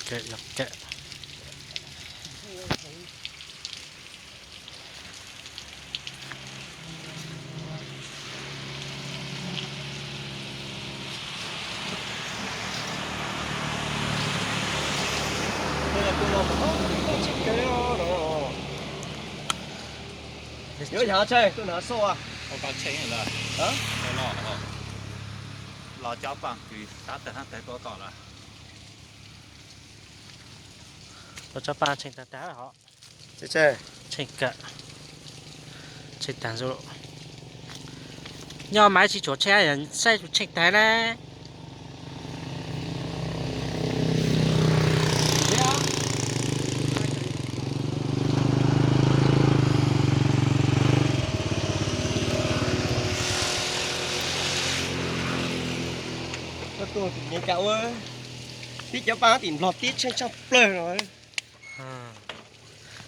Kawm los kawm. Yuav yog tsheej tuaj nrog xauj. Los cov paj kws sab tag hab tag tuaj tom lawm. Los cov paj tsheej tag tag hov. Tsheej kawm, tsheej tag ntxuv. Nyob mas tsis tshua tsheej, saib tus tsheej tag na. Koj tuaj tim Meskas ua, tib cov paj tim Nplog tib tsheej tshaj plaws no.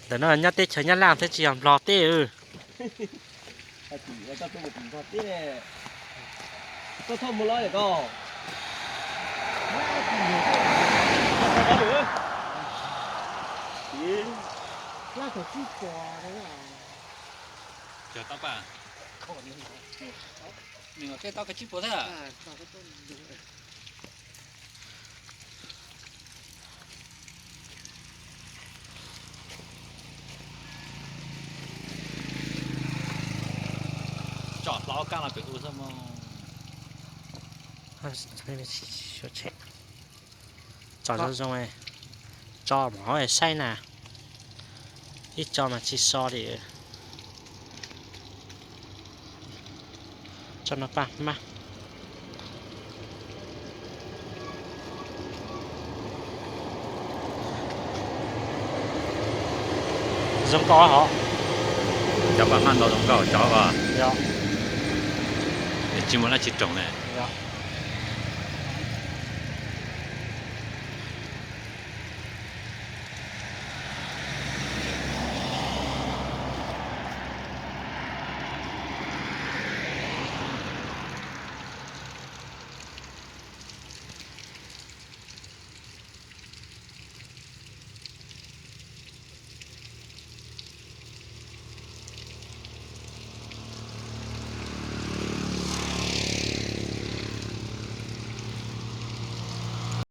Ntawm no nyob teb chaws Nyab Laj thiab tsis yog Nplog teb. Koj tuaj mus tim Nplog teb, koj thauj mus los yom koj. Cov tau paj, nws tej tau kav tsib puas thiab. Tsom hlo kab no pem u xwb mog. Tsom zoo zoo, tso mus hauv saib na. Ib tso mas tsis so li. Tso no paj hmab. Zoo nkauj hov. Cov paj hmab ntau zoo nkauj cov os. Yog. Tsis muaj dab tsi roog ne. Yog.